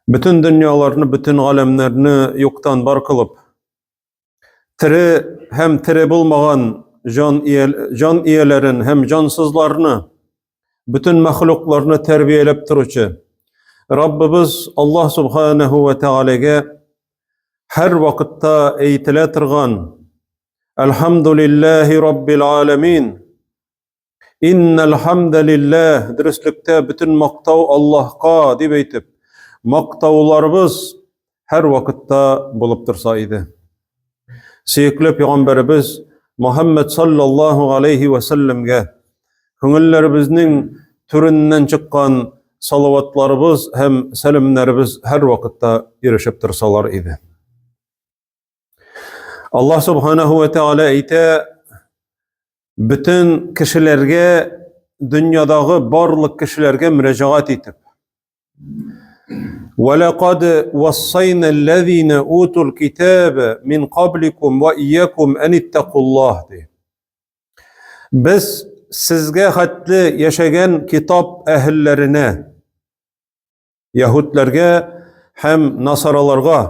Бөтен дөньяларны, бөтен галәмнәрне юктан бар кылып, тере һәм тере булмаган җан, иял, җан ияләрен һәм җансызларны, бөтен мәхлукларны тәрбияләп торучы Раббыбыз Аллаһ субханаху ва тәгаләгә һәр вакытта әйтелә торган Әлхәмдулиллаһи раббил аламин Иннәл хамдалилләһ, дөреслектә бөтен мактау Аллаһка дип әйтеп, мактауларыбыз һәр вакытта булып торса иде. Сөекле пәйгамбәребез Мухаммад саллаллаһу алейхи ва сәлләмгә күңелләребезнең түреннән чыккан салаватларыбыз һәм сәламнәребез һәр вакытта ирешеп торсалар иде. Аллаһ субханаху ва тааля әйтә, бөтен кешеләргә, дөньядагы барлык кешеләргә мөрәҗәгать итеп. وَلَقَدْ وَصَّيْنَا الَّذِينَ أُوتُوا الْكِتَابَ مِنْ قَبْلِكُمْ وَإِيَّاكُمْ أَنِ اتَّقُوا اللَّهَ ди. Без сезгә хәтле яшәгән китап әһелләренә, яһүдләргә һәм насараларга,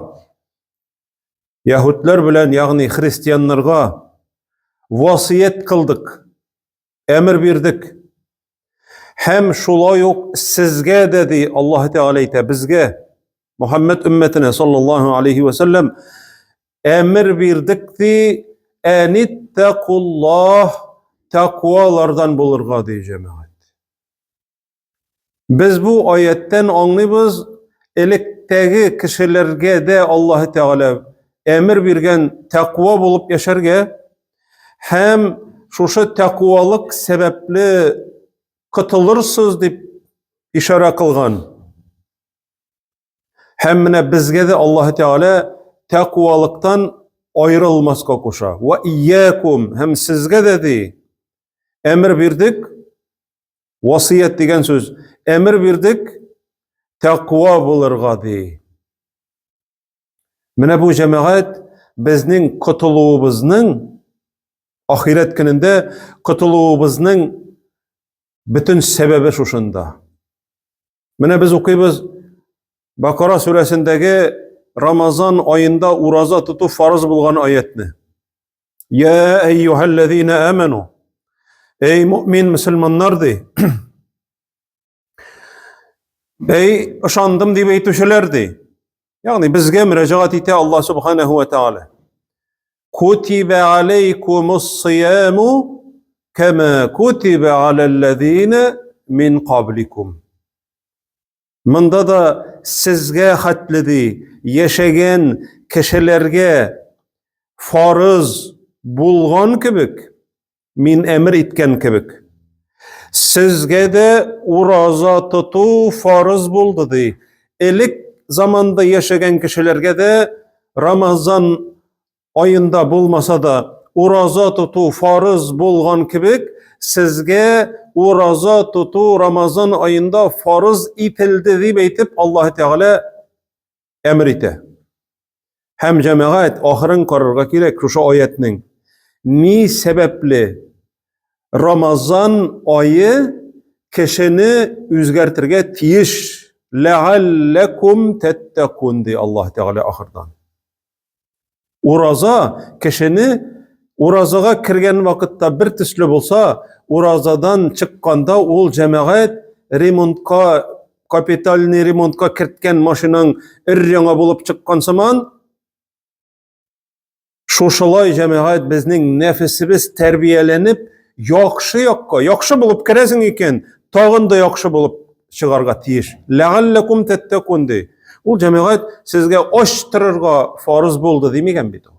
яһүдләр белән, ягъни христианнарга васыять кылдык, әмер бирдек. Һәм шулай ук сезгә дә ди Аллаһ Тәгалә әйтә, безгә Мухаммад өммәтенә саллаллаһу алейхи ва саллям әмер бирдек ди, әниттакуллаһ, тәкъвалардан булырга ди җәмәгать. Без бу аяттән аңлыйбыз, электәге кешеләргә дә Аллаһ Тәгалә әмер биргән тәкъва булып яшәргә һәм шушы тәкъвалык сәбәпле котылырсыз дип ишарә кылган. Һәм менә безгә дә Аллаһ Тәгалә тәкъвалыктан аерылмаска куша. Ва иякум һәм сезгә дә ди әмер бирдек. Васыять дигән сүз. Әмер бирдек, тәкъва булырга ди. Менә бу җәмәгать безнең котылуыбызның ахирәт көнендә котылуыбызның бөтен сәбәбе шушында. Менә без укыйбыз Бакара сүрәсендәге Рамазан аенда ураза тоту фарыз булган аятны. Я әйюһәлләзина аману. Эй мөмин мөселманнар ди. Эй ышандым дип әйтүчеләр ди. Ягъни безгә мөрәҗәгать итә Аллаһ субханаһу ва тааля. Кутиба алейкумус сияму кама кутиба алаллазина мин кабликум. Монда да сезгә хәтле ди, яшәгән кешеләргә фарыз булган кебек, мин әмер иткән кебек, сезгә дә ураза тоту фарыз булды ди. Элек заманда яшәгән кешеләргә дә Рамазан аенда булмаса да, ураза тоту фарыз булган кебек, сезгә ураза тоту Рамазан аенда фарыз ителде дип әйтеп, Аллаһ Тәгалә әмер итә. Һәм җәмәгать ахырын карарга кирәк шушы аятның. Ни сәбәпле Рамазан ае кешене үзгәртергә тиеш? Ләгалләкум тәттәкун ди Аллаһ Тәгалә ахырдан. Ураза кешене уразага кергән вакытта бер төсле булса, уразадан чыкканда ул җәмәгать ремонтка, капитальный ремонтка керткән машинаң өр-яңа булып чыккан сыман, шушылай җәмәгать безнең нәфесебез тәрбияләнеп, яхшы якка, яхшы булып керәсең икән, тагын да яхшы булып чыгарга тиеш. Ләгалләкум тәттәкун ди. Ул җәмәгать сезгә ач торырга фарыз булды димәгән бит ул.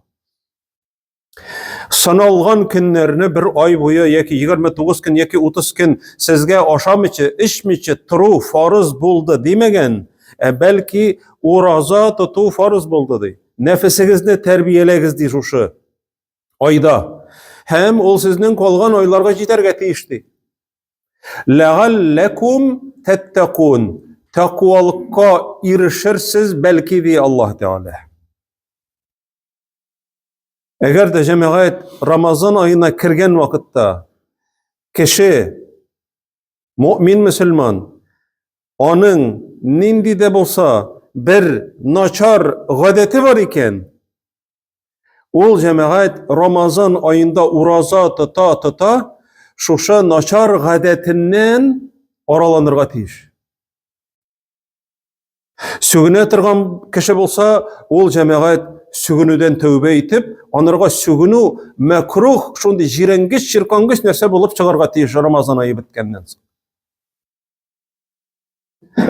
Саналган көннәрне бер ай буе яки 29 көн яки 30 көн сезгә ашамыйча, эчмичә тору фарыз булды димәгән, ә бәлки ураза тоту фарыз булды ди. Нәфесегезне тәрбияләгез ди шушы айда. Һәм ул сезнең калган айларга җитәргә тиеш ди. Ләгалләкум тәттәкун. Тәкъвалыкка ирешерсез, бәлки ди Аллаһ Тәгалә. Әгәр дә җәмәгать Рамазан аена кергән вакытта кеше мөмин мөселман аның нинди дә булса бер начар гадәте бар икән, ул җәмәгать Рамазан аенда ураза тота-тота, шушы начар гадәтеннән араланырга тиеш. Сүгенә торган кеше булса, ул җәмәгать сүгенүдән тәүбә итеп, анарга сүгенү мәкрух, шундый җирәнгеч, чиркангыч нәрсә булып чыгарга тиеш Рамазан ае беткәннән соң.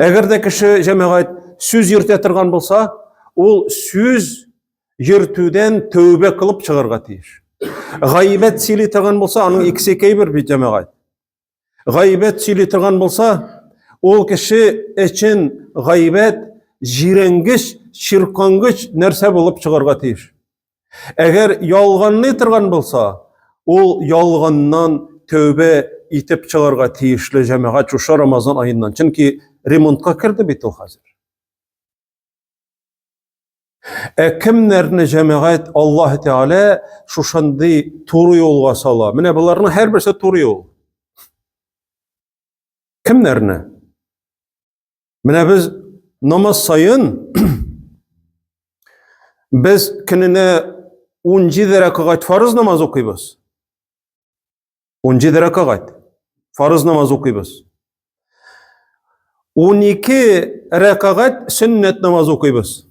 Әгәр дә кеше җәмәгать сүз йөртә торган булса, ул сүз йөртүдән тәүбә кылып чыгарга тиеш. Гайбәт сөйли торган булса, аның икесе ике әйбер бит җәмәгать. Гайбәт сөйли торган булса, ул кеше өчен гайбәт җирәнгеч, чиркангыч нәрсә булып чыгарга тиеш. Әгәр ялганлый торган булса, ул ялганнан тәүбә итеп чыгарга тиешле җәмәгать шушы Рамазан аеннан. Чөнки ремонтка керде бит ул хәзер. Ә кемнәрне җәмәгать Аллаһ Тәгалә шушындый туры юлга сала? Менә боларның һәрберсе туры юл. Кемнәрне? Менә без намаз саен без көненә 17 рәкәгать фарыз намаз укыйбыз. 17 рәкәгать фарыз намаз укыйбыз. 12 рәкәгать сөннәт намаз укыйбыз.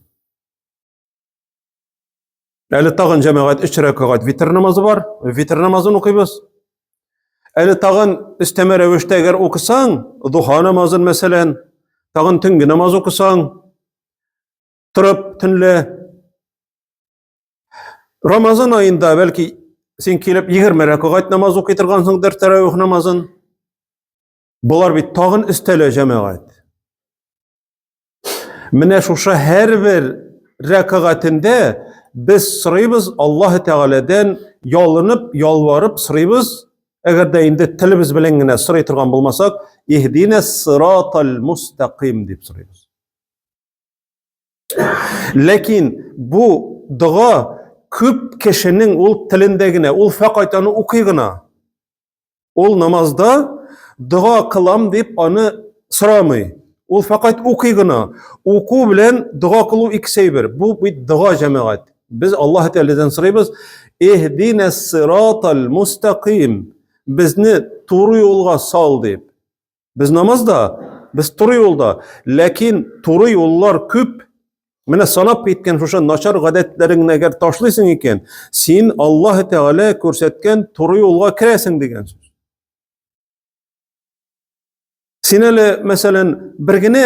Әле тагын җәмәгать 3 рәкәгать витр намазы бар. Витр намазын укыйбыз. Әле тагын өстәмә рәвештә әгәр укысаң, духа намазын мәсәлән, тагын төнге намаз укысаң, торып төнлә Рамазан аенда бәлки син килеп 20 рәкәгать намаз укый торгансыңдыр, тәравих намазын. Болар бит тагын өстәлә җәмәгать. Менә шушы һәрбер рәкәгатендә без сорыйбыз Аллаһ Тәгаләдән ялынып, ялварып сорыйбыз. Әгәр дә инде телебез белән генә сорый торган булмасак, иһдина сиратал мустаким дип сорыйбыз. Ләкин бу дога күп кешенең ул телендә генә, ул фәкать аны укый гына. Ул намазда дога кылам дип аны сорамый. Ул фәкать укый гына. Уку белән дога кылу икесе әйбер. Бу бит дога җәмәгать. Без Аллаһ Тәгаләдән сорыйбыз: "Иһдина сиратал мустаким". Безне туры юлга сал дип. Без намазда, без туры юлда, ләкин туры юллар күп. Менә санап киткән шушы начар гадәтләреңне әгәр ташлыйсың икән, син Аллаһ Тәгалә күрсәткән туры юлга керәсең дигән сүз. Син әле, мәсәлән, бер генә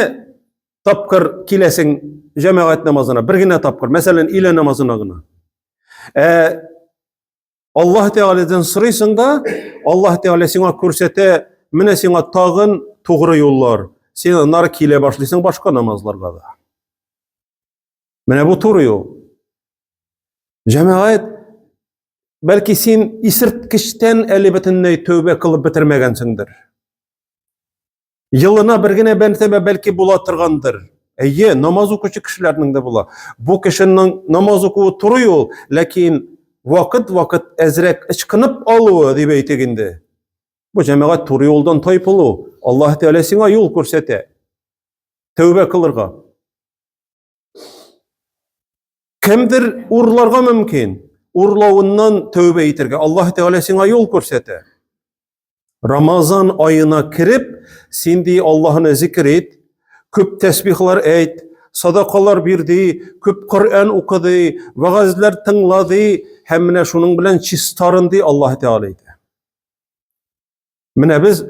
тапкыр киләсең җәмәгать намазына, бер генә тапкыр, мәсәлән, өйлә намазына гына. Ә Аллаһ Тәгаләдән сорыйсың да, Аллаһ Тәгалә сиңа күрсәтә, менә сиңа тагын тугры юллар. Син аннары килә башлыйсың башка намазларга да. Менә бу туры юл. Җәмәгать, бәлки син исерткечтән әле бөтенләй тәүбә кылып бетермәгәнсеңдер. Елына бер генә мәртәбә бәлки була торгандыр. Әйе, намаз укучы кешеләрнең дә була. Бу кешенең намаз укуы туры юл, ләкин вакыт-вакыт әзрәк ычкынып алуы дип әйтик инде. Бу җәмәгать туры юлдан тайпылу. Аллаһ Тәгалә сиңа юл күрсәтә. Тәүбә кылырга. Кемдер урларга мөмкин. Урлавыннан тәүбә итәргә. Аллаһ Тәгалә сиңа юл күрсәтә. Рамазан аена кереп, син ди Аллаһны зикр ит, күп тәсбихлар әйт, садакалар бир ди, күп Коръән укы ди, вәгазьләр тыңла ди, һәм менә шуның белән чистарын ди Аллаһ Тәгалә әйтә. Менә без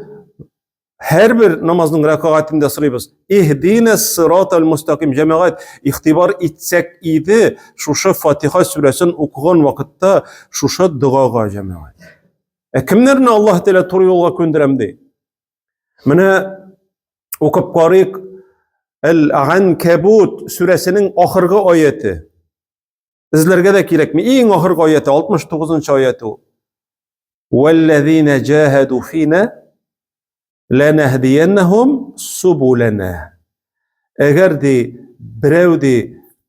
һәрбер намазның рәкәгатендә сорыйбыз. Иһдина сиратал мустаким. Җәмәгать, игътибар итсәк иде, шушы Фатиха сүрәсен укыган вакытта шушы догага җәмәгать. Ә кемнәрне Аллаһ Тәгалә туры юлга күндерәм ди? Менә укып карыйк Әл-Ганкабут сүрәсенең ахыргы аяте. Эзләргә дә кирәкми. Иң ахыргы аяте, 69-нчы аяте ул. Валлазина җаһаду фина ләнәһдияннәһум субулана. Әгәр ди берәү ди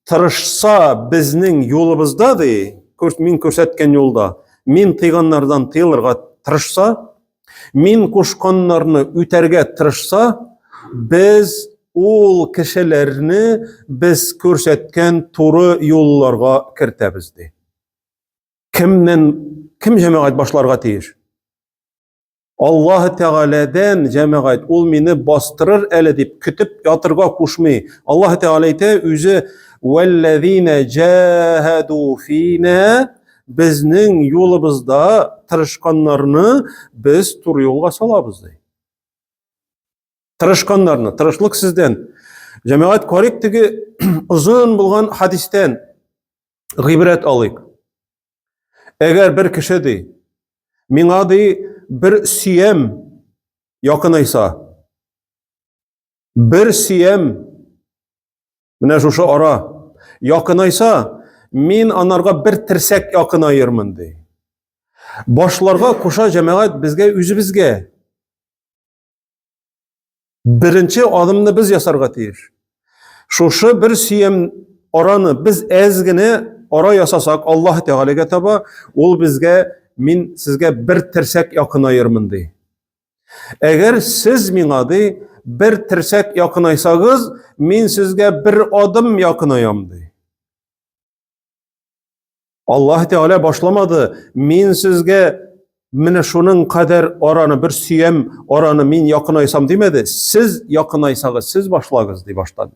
тырышса безнең юлыбызда ди, мин күрсәткән юлда, мин тыйганнардан тыелырга тырышса, мин кушканнарны үтәргә тырышса, без ул кешеләрне без күрсәткән туры юлларга кертәбез ди. Кемнән кем җәмәгать башларга тиеш? Аллаһ Тәгаләдән җәмәгать ул мине бастырыр әле дип көтеп ятырга кушмый. Аллаһ Тәгалә әйтә үзе вәлләзина җаһаду фина безнең юлыбызда тырышканнарны без туры юлга салабыз ди. Тырышканнарны, тырышлык сездән. Җәмәгать карыйк теге озын булган хадистән гыйбрәт алыйк. Әгәр бер кеше ди, миңа ди бер сөям якынайса, бер сөям менә шушы ара якынайса, мин анарга бер терсәк якынаермын ди. Башларга куша җәмәгать безгә үзебезгә. Беренче адымны без ясарга тиеш. Шушы бер сөям араны без әз генә ара ясасак, Аллаһ Тәгаләгә таба, ул безгә мин сезгә бер терсәк якынаермын ди. Әгәр сез миңа ди бер терсәк якынайсагыз, мин сезгә бер адым якынаям ди. Аллаһ Тәгалә башламады, мин сезгә менә шуның кадәр араны, бер сөям араны мин якынайсам димәде. Сез якынайсагыз, сез башлагыз ди баштан.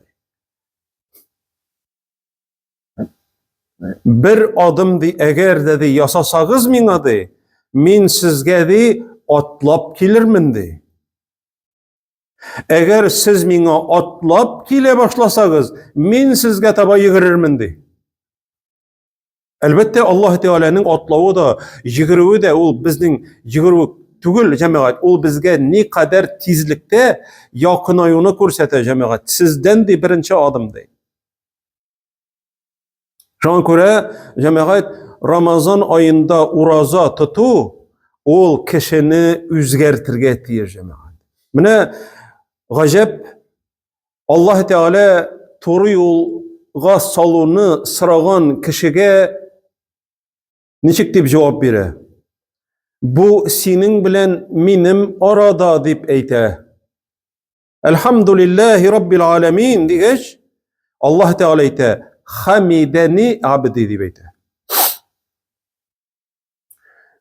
Бер адым ди, әгәр дә ди ясасагыз миңа ди, мин сезгә ди атлап килермен ди. Әгәр сез миңа атлап килә башласагыз, мин сезгә таба йөгерермен ди. Әлбәттә, Аллаһ Тәгаләнең атлавы да, йөгерүе дә ул безнең йөгерү түгел, җәмәгать, ул безгә ни кадәр тизлектә якынаюны күрсәтә, җәмәгать. Сездән ди беренче адым ди. Шуңа күрә, җәмәгать, Рамазан аенда ураза тоту ул кешене үзгәртергә тиеш, җәмәгать. Менә гаҗәп Аллаһ Тәгалә туры юлга салуны сораган кешегә ничек дип җавап бирә? Бу синең белән минем арада дип әйтә. Әлхәмдулилләһи раббил аләмин дигәч, Аллаһ Тәгалә әйтә, хамидәни абди дип әйтә.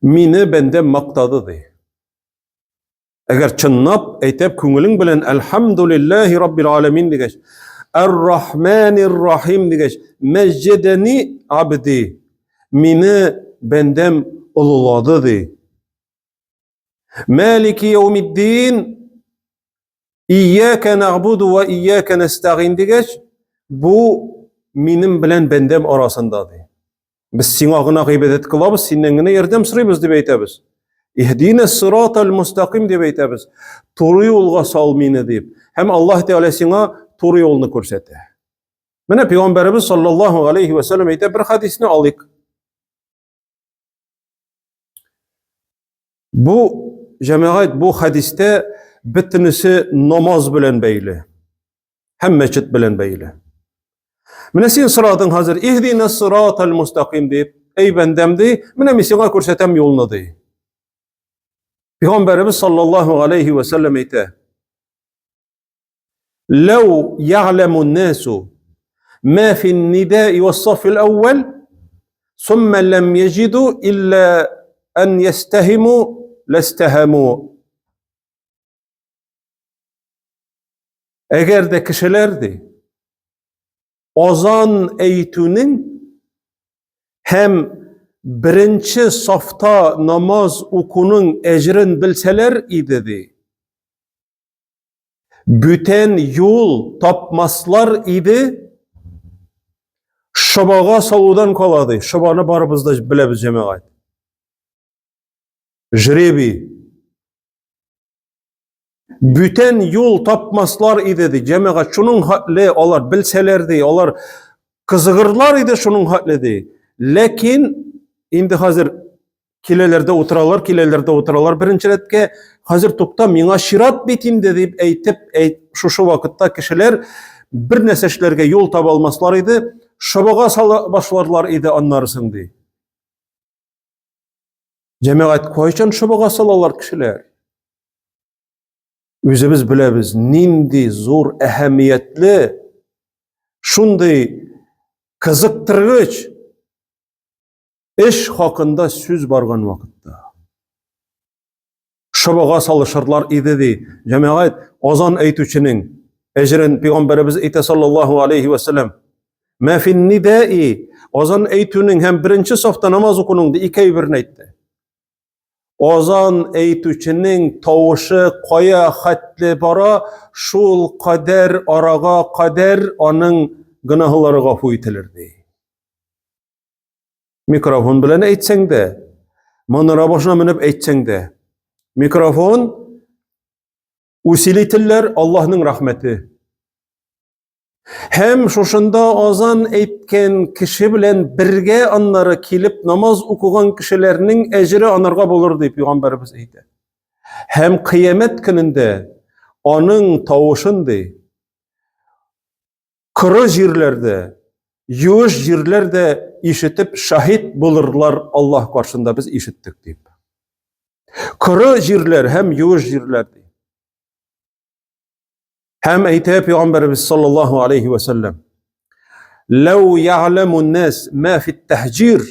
Мине бәндәм мактады ди. Әгәр чынлап әйтеп күңелең белән Әлхәмдулилләһи раббил аләмин дигәч, Ар-Рахманир Рахим дигәч, мәҗҗәдәни абди. Мине бәндәм олылады ди. Малики яумиддин Ияка нагбуду ва ияка нәстәгыйн дигәч, бу минем белән бәндәм арасында ди. Без сиңа гына гыйбадәт кылабыз, синнән генә ярдәм сорыйбыз дип әйтәбез. Иһдина сиратал мустаким дип әйтәбез. Туры юлга сал мине дип. Һәм Аллаһ Тәгалә сиңа туры юлны күрсәтә. Менә пәйгамбәребез саллаллаһу алейхи ва саллям әйтә бер хадисне алыйк. Бу җәмәгать бу хәдистә бөтенесе намаз белән бәйле һәм мәчет белән бәйле. Менә син сорадың хәзер, иһдина сиратал мустаким дип, эй бәндәм ди, менә мин сиңа күрсәтәм юлны ди. Пәйгамбәребез саллаллаһу алейхи ва саллям әйтә: Ләү я'ләму насу ма фи нидаи вас-саф ал-әүвәл сумма лам яҗиду илла ан ястаһиму ластаһаму. Әгәр дә кешеләр ди азан әйтүнең һәм беренче сафта намаз укуның әҗрен белсәләр иде ди, Бүтән юл тапмаслар иде, шобага салудан кала ди. Шобаны барыбыз да беләбез җәмәгать. Жребий. Бүтән юл тапмаслар иде ди. Җәмәгать шуның хәтле алар белсәләр ди, алар кызыгырлар иде шуның хәтле ди. Ләкин инде хәзер Киләләр дә утыралар, киләләр дә утыралар беренче рәткә. Хәзер тукта, миңа чират бит инде дип әйтеп, әйт, шушы вакытта кешеләр бер нәрсә эшләргә юл таба алмаслар иде, шобага сала башларлар иде аннарысын ди. Җәмәгать кайчан шобага салалар кешеләр? Үзебез беләбез, нинди зур әһәмиятле, шундый кызыктыргыч эш хакында сүз барган вакытта. Шобага салышырлар иде ди. Җәмәгать, азан әйтүченең әҗрен пәйгамбәребез әйтә саллаллаһу алейхи ва сәлләм. Мә фин нидаи, азан әйтүнең һәм беренче сафта намаз укуның ди ике әйберен әйтте. Азан әйтүченең тавышы кая хәтле бара, шул кадәр арага кадәр аның гөнаһлары гафу ителер ди. Микрофон белән әйтсәң дә, манара башына менеп әйтсәң дә, микрофон усилительләр Аллаһның рәхмәте. Һәм шушында азан әйткән кеше белән бергә аннары килеп намаз укыган кешеләрнең әҗере анарга булыр дип пәйгамбәребез әйтә. Һәм кыямәт көнендә аның тавышын ди коры җирләрдә, юеш җирләрдә ишетеп шаһит булырлар Аллаһ каршында без ишеттек дип. Коры җирләр һәм юеш җирләр ди. Һәм әйтә пәйгамбәребез саллаллаһу алейхи ва сәлләм: "Ләү я'ламу нас ма фи тәһҗир"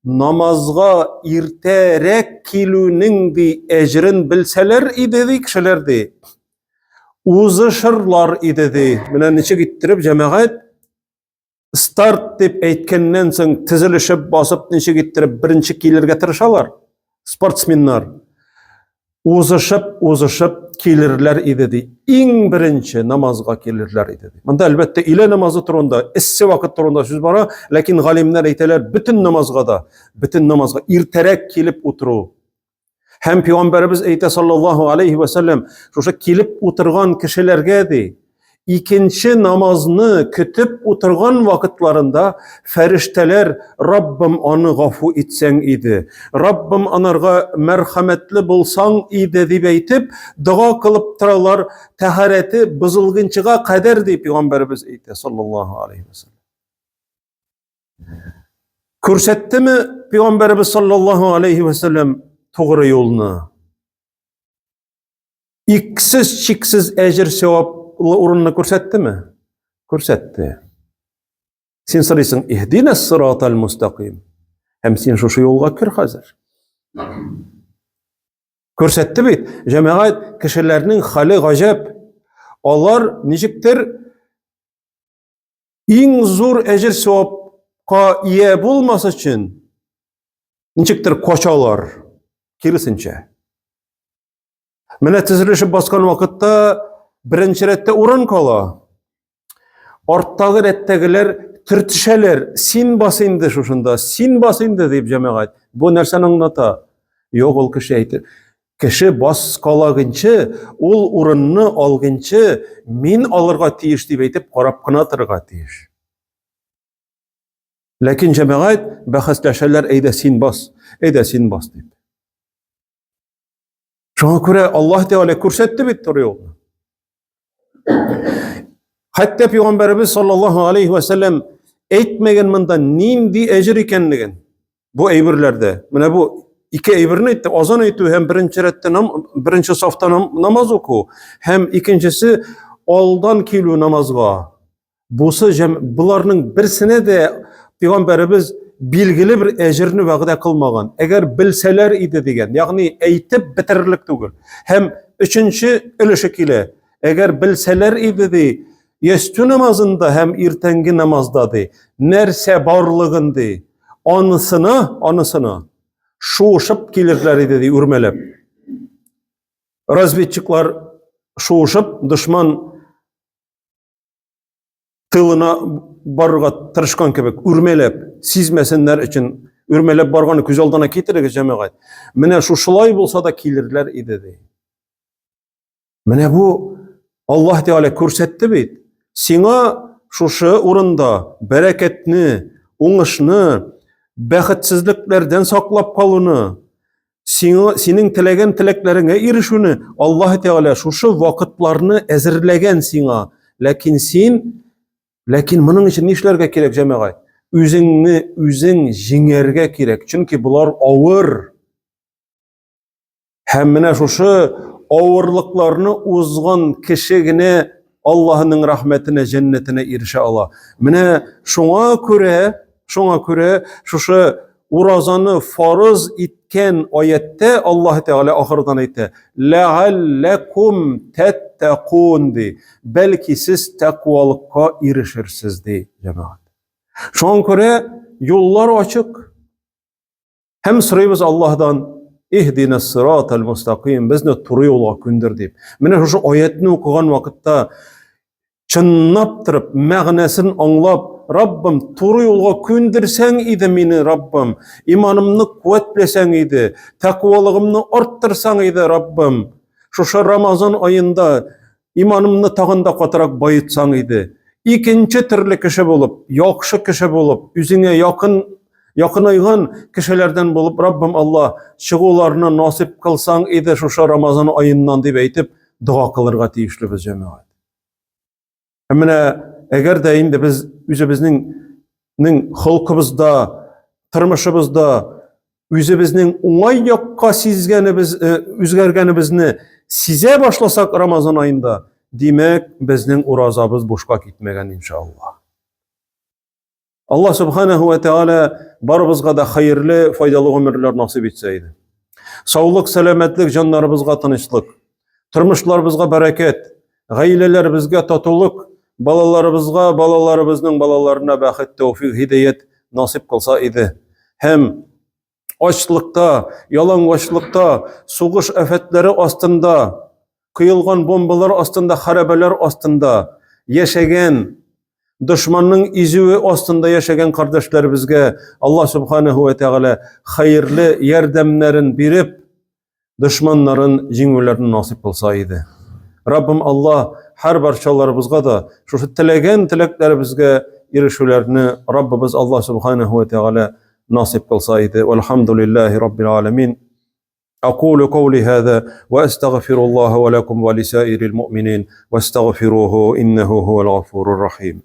намазга иртәрәк килүнең ди әҗрен белсәләр иде ди кешеләр ди. Узышырлар иде ди. Менә ничек иттереп җәмәгать старт дип әйткәннән соң тезелешеп басып ничек иттереп беренче килергә тырышалар спортсменнар. Узышып, узышып килерләр иде ди. Иң беренче намазга килерләр иде ди. Монда әлбәттә илә намазы турында, эссе вакыт турында сүз бара, ләкин галимнәр әйтәләр, бөтен намазга да, бөтен намазга иртәрәк килеп утыру. Һәм пәйгамбәребез әйтә саллаллаһу алейхи ва сәлләм, шушы килеп утырган кешеләргә ди, икенче намазны көтеп утырган вакытларында фәрештәләр Раббым аны гафу итсәң иде, Раббым анарга мәрхәмәтле булсаң иде дип әйтеп, дога кылып торалар, тәһарәте бозылгынчыга кадәр дип пәйгамбәребез әйтә саллаллаһу алейхи ва сәлләм. Күрсәттеме Пәйгамбәребез саллаллаһу алейхи ва сәлләм тугры юлны? Иксез чиксез әҗер саваплы урынны күрсәттеме? Күрсәтте. Син сорыйсың, иһдина сиратал мустаким. Һәм син шушы юлга кер хәзер. Күрсәтте бит, җәмәгать кешеләрнең хәле гаҗәп. Алар ничектер Иң зур әҗер савапка ия булмас өчен ничектер качалар, киресенчә. Менә тезелешеп баскан вакытта беренче рәттә урын кала. Арттагы рәттәгеләр төртешәләр, син бас инде шушында, син бас инде дип җәмәгать. Бу нәрсәне аңлата? Юк, ул кеше әйтер. Кеше баскалагынчы, ул урынны алгынчы, мин алырга тиеш дип әйтеп карап кына торырга тиеш. Ләкин җәмәгать бәхәсләшәләр, әйдә син бас, әйдә син бас дип. Шуңа күрә Аллаһ Тәгалә күрсәтте бит туры юлны. Хәтта пәйгамбәребез саллаллаһу алейхи ва сәлләм әйтмәгән монда нинди әҗер икәнлеген бу әйберләрдә. Менә бу ике әйберне әйтте, азан әйтү һәм беренче рәттә нам, беренче сафта нам, намаз уку һәм икенчесе алдан килү намазга. Бусы җәм, боларның берсенә дә пәйгамбәребез билгеле бер әҗерне вәгъдә кылмаган. Әгәр белсәләр иде дигән, ягъни әйтеп бетерерлек түгел. Һәм өченче өлеше килә. Әгәр белсәләр иде ди, ястү намазында һәм иртәнге намазда ди, нәрсә барлыгын ди, анысына, анысына шуышып килерләр иде ди, үрмәләп. Разведчиклар шуышып дошман тылына барырга тырышкан кебек, үрмәләп, сизмәсеннәр өчен үрмәләп барганы күз алдына китерегез, җәмәгать. Менә шушылай булса да килерләр иде ди. Менә бу Аллаһ Тәгалә күрсәтте бит. Сиңа шушы урында бәрәкәтне, уңышны, бәхетсезлекләрдән саклап калуны, сиңа синең теләгән теләкләреңә ирешүне Аллаһ Тәгалә шушы вакытларны әзерләгән сиңа. Ләкин син ләкин моның өчен нишләргә кирәк, җәмәгать? Үзеңне үзең җиңәргә кирәк, чөнки болар авыр. Һәм менә шушы авырлыкларны узган кеше генә Аллаһының рәхмәтенә, җәннәтенә ирешә ала. Менә шуңа күрә, шуңа күрә шушы уразаны фарыз иткән аяттә Аллаһ Тәгалә ахырдан әйтә: "Ләгалләкум тәттәкун" ди. Бәлки сез тәкъвалыкка ирешерсез ди, җәмәгать. Шуңа күрә юллар ачык. Һәм сорыйбыз Аллаһдан, Иһдина сиратал мустаким, безне туры юлга күндер дип. Менә шушы аятны укыган вакытта чынлап торып, мәгънәсен аңлап, Раббым, туры юлга күндерсәң иде мине, Раббым, иманымны куәтләсәң иде, тәкъвалыгымны арттырсаң иде, Раббым. Шушы Рамазан аенда Иманымны тагын да катырак баетсаң иде. Икенче төрле кеше булып, яхшы кеше булып, үзеңә якын якынайган кешеләрдән булып, Раббым Алла, чыгуларны насыйп кылсаң иде шушы Рамазан аеннан дип әйтеп, дога кылырга тиешлебез җәмәгать. Һәм менә әгәр дә инде без үзебезнең нең холкыбызда, тормышыбызда үзебезнең уңай якка сизгәнебез, э, үзгәргәнебезне сизә башласак Рамазан аенда, димәк, безнең уразабыз бушка китмәгән иншалла. Алла субханаху ва тааля барыбызга да хәерле, файдалы гомерләр насыйп итсә иде. Саулык, сәламәтлек, җаннарыбызга тынычлык, тормышларыбызга бәрәкәт, гаиләләребезгә татулык, балаларыбызга, балаларыбызның балаларына бәхет, тәүфик, һидаят насыйп кылса иде. Һәм ачлыкта, ялангачлыкта, сугыш афәтләре астында, коелган бомбалар астында, хәрабәләр астында яшәгән, дошманның изүе астында яшәгән кардәшләребезгә Аллаһ субханаһу ва тәгалә хәерле ярдәмнәрен биреп, дошманнарын җиңүләрен насыйп кылса иде. Раббым Аллаһ һәр барчаларыбызга да шушы теләгән теләкләребезгә ирешүләрне Раббыбыз Аллаһ субханаһу ва тәгалә насыйп кылса иде. Вальхамдулиллахи раббил аламин. أقول قولي هذا وأستغفر الله ولكم ولسائر المؤمنين واستغفروه إنه هو الغفور الرحيم.